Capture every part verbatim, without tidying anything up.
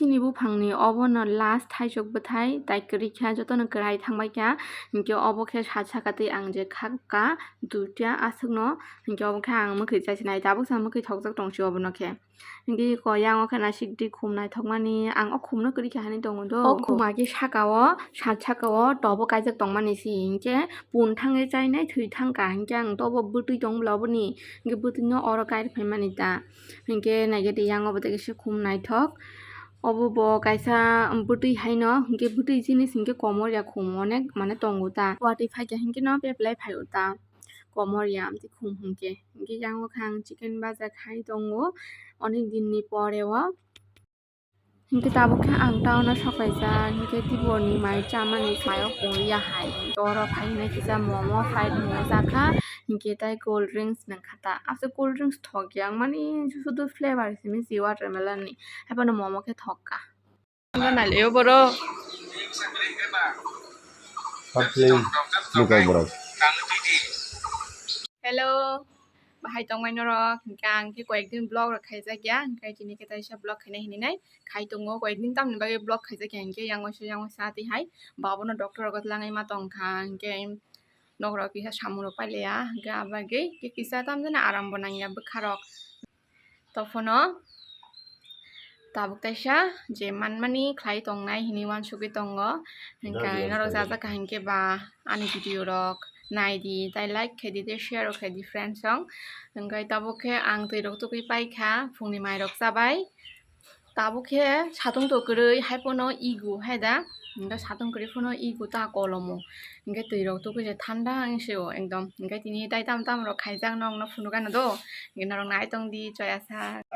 Chini buphangni obono last thaisok bwthai, tai kwrwi kha, jotono kwrai thangbai kha. Hinkhe obo khe sat saka tei ang je khakha dutia aswkno, hinkhe obo khe ang mwkhwi chaisinai, tabuksa mwkhwi thokjak tongsi obono khe. Hinkhe ko yang o khe naisik di khum naithokmani, ang o khumno kwrwi kha hinwi tongo do. O khum agi saka o, sat saka o tobo kaijak tongmani si, hinkhe pun thangwi chainai thwi thangkha, hinkhe ang tobo bwtwi tong bwla oboni, hinkhe bwtwino oro kairwk phaimani ta. Hinkhe naigadi yang obo tei kisa khum naithok. Obo bo kaisa bwtwi haino, hinkhe bwtwi jinis hinkhe komor ya khum onek mane tongo ta. Watwi phaikha hinkhe no peplai phaio ta komor ya amtwi khum hinkhe. Hinkhe yang o khe ang chicken baja khai tongo onek din ni pore o. Hinkhe tabuk khe ang town o sok kaijak, hinkhe Tiborni mai chamani sayo pungya hai. Hinkhe oro phainai kisa momo fried momo chakha, hinkhe tai cold drinks nangkha ta. Aswk cold drinks thok ya wngmani, sudu flavor simi si watermelon ni, haiphano momo khe thok kha. Ang nailio borok. Hello. Bahai tongmai norok, hinkhe ang khe koyekdin vlog rok khaijak ya, hinkhe tini khe taisa vlog khainai hinwi nai khai tongo, koyekdin tamni bagwi vlog khaijak ya, hinkhe yang waisa yang waisa twi hai babono doctor rogo twlangwi ma tongkha, hinkhe nok rok kisa samung rok pailaiya, hinkhe abagwi kisa tamjani aram bo nangya bwkha rok. Tophono tabuk taisa je manmani khlai tongnai hinwi uansugwi tongo. Hinkhe norok jajak kaham khe ba ani video rok naidi, tai like khaidi, tei share rok khaidi friends rok. Hinkhe tabuk khe ang twi rok tugwi paikha, phungni mai rok chabai. Tabuk khe satung to kwrwi hai phano ego hai da. Hinkhe satung kwrwi phano ego ta kolomo. Hinkhe twi rok tugwi se thanda wng se o ekdom. Hinkhe tini tai tam tam rok khaijak nokno phunukgano do. Hinkhe norok nai tong di choya sak.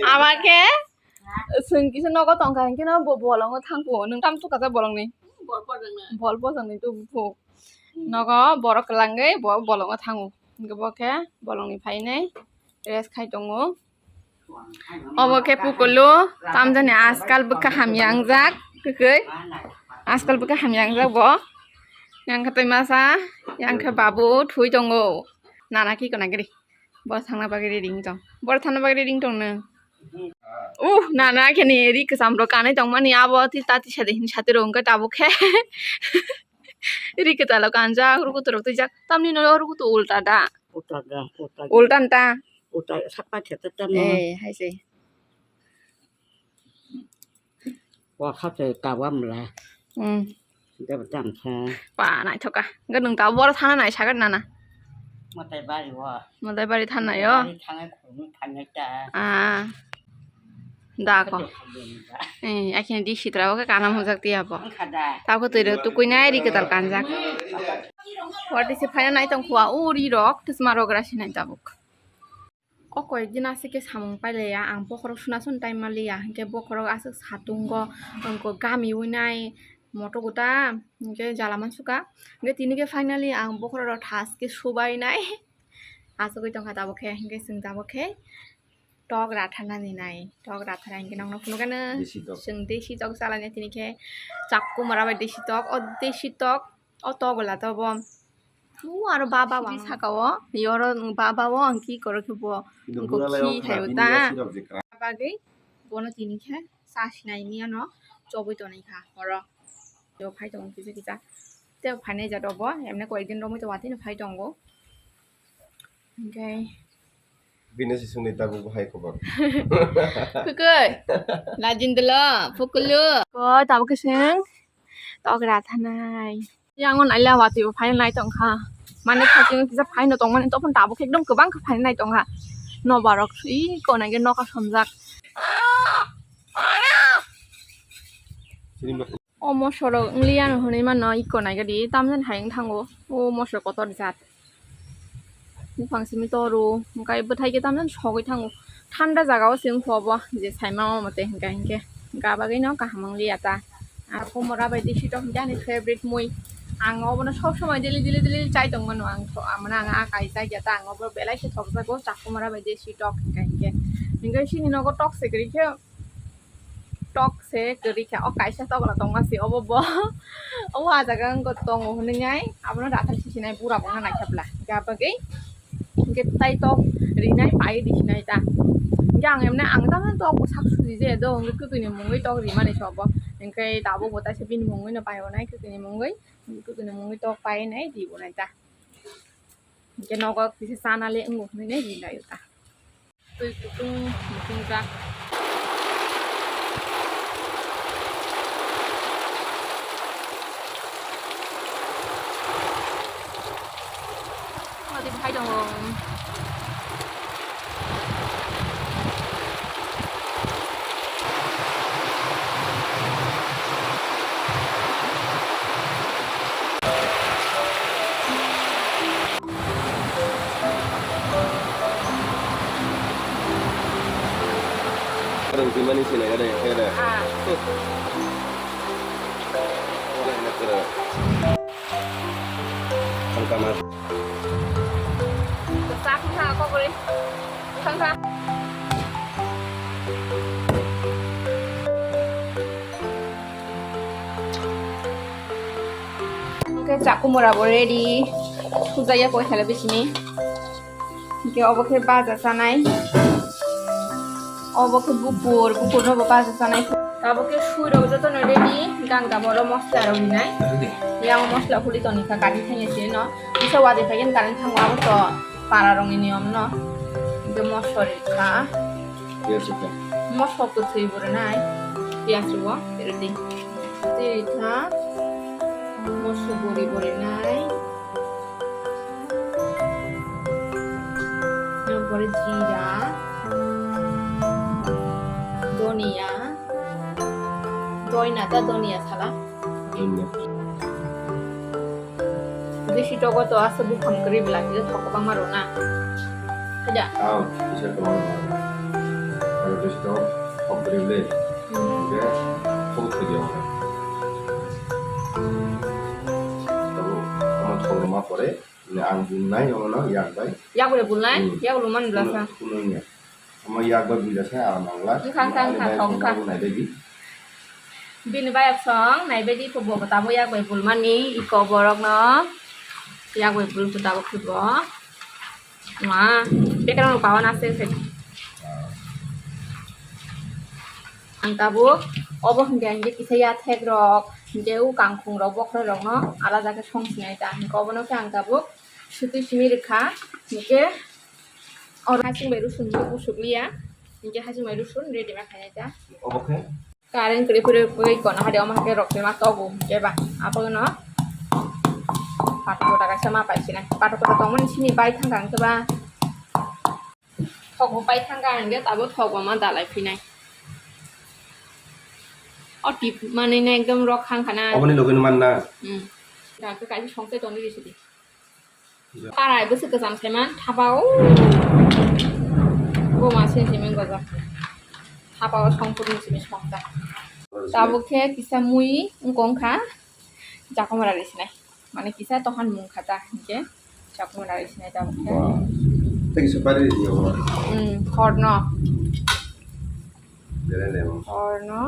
Ama khe chwng kisa nogo tongkha hinkhe no bo bolongo thangkho. Nwng tam tukajak bolongni? Bol bojongni tu buphu. Nogo borok kwlangwi bo bolongo thango. Hinkhe bo khe bolongni phainai rest khai tongo. Obo khe pukulu, tamjani ajkal bwkha hamya wngjak, kwkwi. Ajkal bwkha hamya wngjak bo. Yang khe twi masa, yang khe babu thwi tongo. Nana khe kona giri. Bo thangna bagwi ready wng tong. Bo thangna bagwi ready wng tong nw. Uh, nana khe ni ri kwcham rok kanwi tongmani abo twi ta tisa de hin sati rok wngkha tabuk khe. Ri kwtal rok kanjak, rukutu rok twijak. Tamni no rukutu ulta da. Ulta da, ulta da. Ulta nta. Utai sakpa khe ta tamo. Eh, hai se. Wa kha te ka wa mla. Hmm. Deba tam kha. Pa naithok kha. Ga nwng ta boro thana nai sagat nana. Matai bari wa. Matai bari thana yo. Bari thana khurung thana ta. Ah. Da ko. Eh, akhini di sitra o khe kanam hojak tiya bo. Ang kha da. Ta ko twi rok tukui nai ri kwtal kanjak. Wa twi se phaina nai tong khua o ri rok tisma rok rasi nai tabuk. O koyekdin aswk khe samung pailaiya, ang bokhorok suna suna time manliya, hinkhe bokhorok aswk satungo, wngkha gami winai moto kuta, hinkhe jala mansukha. Hinkhe tini khe finally ang bokhorok rok thaskhe subainai, achugwi tongkha tabuk khe, hinkhe chwng tabuk khe tok ratharnani nai, tok ratharnai hinkhe nokno phunukgano. Desi tok. Chwng desi tok chalainai tini khe chakku mora bai desi tok, o desi tok, o tok gola tobo. O aro baba saka o, yoro baba o ang ki koro khe bo, ang ko ki hai o ta. Bagwi bono tini khe sa sinai ni ano chobwi tonwi kha oro. Yo phai tongo kisa kisa. Tei phainai jat obo, emne koyekdin romwi tongo, athaino phai tongo. Hinkhe bini se songni tabuk bo hai khobor. Kwkwi. Lajindwlo, pukulu. Ko tabuk khe seng. Tok ratharnai. Yang on aila watwi bo phai nai tong kha. Mane thajing kisa phai no tong mani topon tabuk ekdom kwbang khe phai nai tong kha. Nobar rok i konai khe noka somjak. O moso rok wng liya no hinwi mano i konai gadi tamjani hai wng thango. O moso kotor jat. Buphang simi toru, hwnkhe bwthai khe tamjani sogwi thango. Thanda jaga o se wngkha obo, je saima o mote hinkhe hinkhe. Hwnkhe abagwi no kaham wng liya ta. Ang komora bai desi tok hinkhe ani favorite mui. Ang obono sob somoi daily, daily, daily chai tong mano ang. Amano ang a kaijak ya ta, ang obo belai khe thokjago, chakkomora bai desi tok hinkhe hinkhe. Hinkhe chini nogo tok se kwrwi khe. Tok se kwrwi kha. O kaisa tokla tongma se obo bo. Obo ah jaga wngkha tongo hwnwi nai abono rathar sisinai bura bo wngna naikha bwla. Hinkhe abagwi hinkhe tai tok rinai pai risinai ta. Yang emne ang tamo tok bo sak suji je do, hwnkhe kwtwini mungwi tok rimani sobo. Hwnkhe tabuk bo taisa bini mungwi no pai rwnai, kwtwini mungwi, kwtwini mungwi tok pai nai di bo nai ta. Hwnkhe nogo kisa chana le wngo hwnwi nai ri lai ta. Twi kutung mutung jak. Adi bahai dong. Rwngtwimani sinai gada khe da. Ah. Wala na kara. Thangkama. Sa khungkha kok bwrwi. Khungkha. Hwnkhe chakumura bo ready. Sujaya koi sale bisini. Hwnkhe obo khe baja chanai. Obo khe bukur, bukur no bo baja chanai. Abo khe sui rok joto no ready. Gang gaboro mosla rok rinai. Yang mosla huli toni kha kati thangya se no. Kisa wadi phai khe current thango abo to para rok ni niyom no. Hwnkhe mosla ri kha. Piyaj rwkha. Mosok kwthwi bo rwnai. Piyaj rwo, ready. Twi rwkha. Mosok bori bo rwnai. Yang pore jira. Donia. Doina ta donia sala. Donia. Bisi togo to asa buphang kwrwi bwla kisa thok kwbangma rw na. Haja. Aw, kisa kwbangma rw na. Aro bisi togo thok kwrwi bwle. Hmm. Hingke thok thwidi ongkha. Togo, omo thok rwma pore, ang bulnai omono yak bai. Yak bai bulnai? Hmm. Yak bulmani bwla sa. Kuno, kuno wngya. Omo yak bai buila se ang nangla. Wngkha, wngkha, wngkha, thok wngkha. Nai bai di. Bini bayap song nai bai di, bo tabuk yak bai bulmani, iko borok no yak bai bul tabuk khe bo. Ma, bekar no pawan ase se. Ang tabuk obo hingke hingke kisa ya thek rok, hingke o kangkhung rok, bokhorok rok no alada khe song sinai ta, hingke obono khe ang tabuk sutwi simi rwkha, hingke. Oro hasing bai rusun bo busuk liya. Hingke hasing bai rusun ready ma khainai ta. Obo khe? Current kwrwi phuru kwrwi kono hade omo hake rok ma togo hingke ba. Abono pato kota kaisa ma pai sinai. Pato kota tongmani sini bai thangkha hingke ba. Thok bo pai thangkha hingke abo thok bo ma dalai phinai. O tip mani na ekdom rok khang khana. Oboni logi no man na. Hmm. Kaisa songtai tongdi sidi. Parai bwswk kwcham saiman thapao. Bo ma sini simi gojak. Thapao songkuk ni simi songkha. Tabuk khe kisa mui wngkha wngkha. Chakumara ri sinai. Mane kisa tohan mung kha ta hinkhe chakumara ri sinai tabuk khe. Wow. Tei kisa bari ri yo. Hmm, khorno. Bere le mo. Khorno.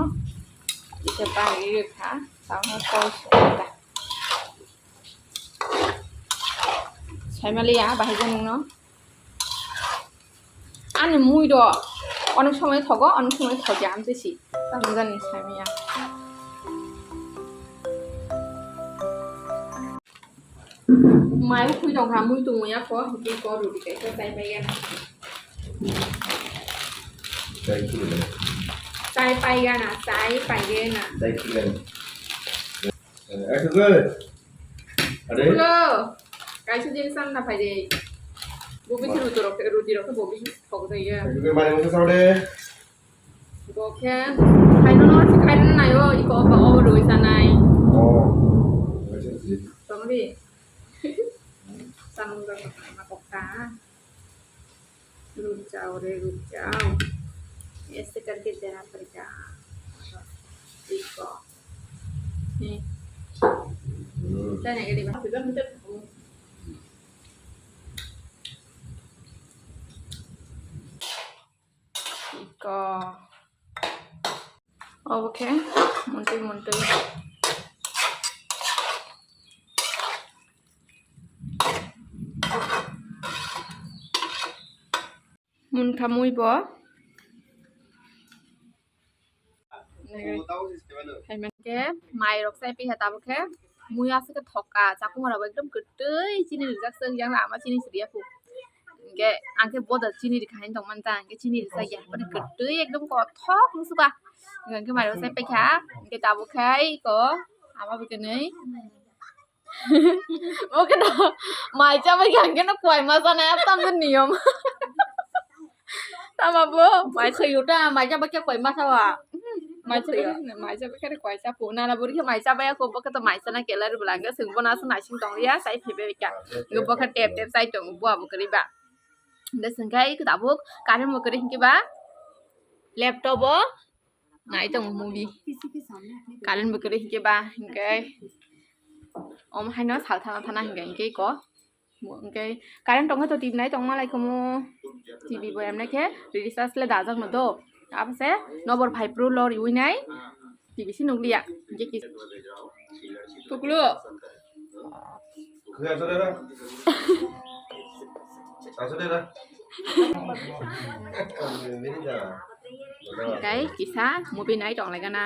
Kisa bari ri kha. Tabuk khe koi sinai ta. Saimaliya, bahai khe nungno. Ani mui do, onek somoi thogo, onek somoi thokya, amtwi si. Tamo jani saimaya. Mai khui tong kha, mui tongmaya kho, hwnkhe kho rudi kaisa chai pai gana. Chai khui gana. Chai pai gana, chai pai gana. Chai khui gana. Eh, eh, khe. Ade. Hello. Kaisa jini san na phai de. Bobi se ruti rok, ruti rok bobi se thok de ya. Khe mari mo sao de. Bo khe khaino no si khaino nayo iko ba o roi sanai. Oh. Kaisa si. Tongri. Sanung da ma kokta. रुक जाओ रे, रुक जाओ, ऐसे करके देना पड़ेगा। देखो। हम्म। Iko. Obo khe muntui muntui. Munkha mui bo. Hingke mai rok chai piha tabuk khe mui aswk khe thoka, chakung rok ekdom kwtwi chini rijak swk, yang lama chini siriya khu. Hingke ang khe boda chini rikha hain tongmani ta, hingke chini rijak ya, kwtwi ekdom kothok musuka. Hingke mai rok chai paikha, hingke tabuk khe iko ama bwkhanwi. Oke no, mai chabai khe ang khe no kwai ma sana, tam de niyom. Tama bo, mai khayu ta, mai chabai khe kwai ma sawa. Mai chabai khe kwai sa pu, nana buri khe mai chabai ko, bo khe to mai sana kela ri bwla, ang khe swng bo na sana sing tong ya, sai phebe ka. Bo khe tep tep sai tong, bo abo kari ba. De swng khe tabuk, current bo kari hingke ba, laptop o. Nai tongo movie. Current bo kwrwi hinkhe ba, hinkhe omo haino sal thana thana hinkhe, hinkhe ko. Hinkhe current tongkhe to T V nai tongma lai khomo. T V bo emne khe recharge le dajak no do. Abose nobor phai phuru lo riwi nai. T V se nukliya. Hinkhe ki-, Tuklu. Tei kisa movie nai tong lai gana.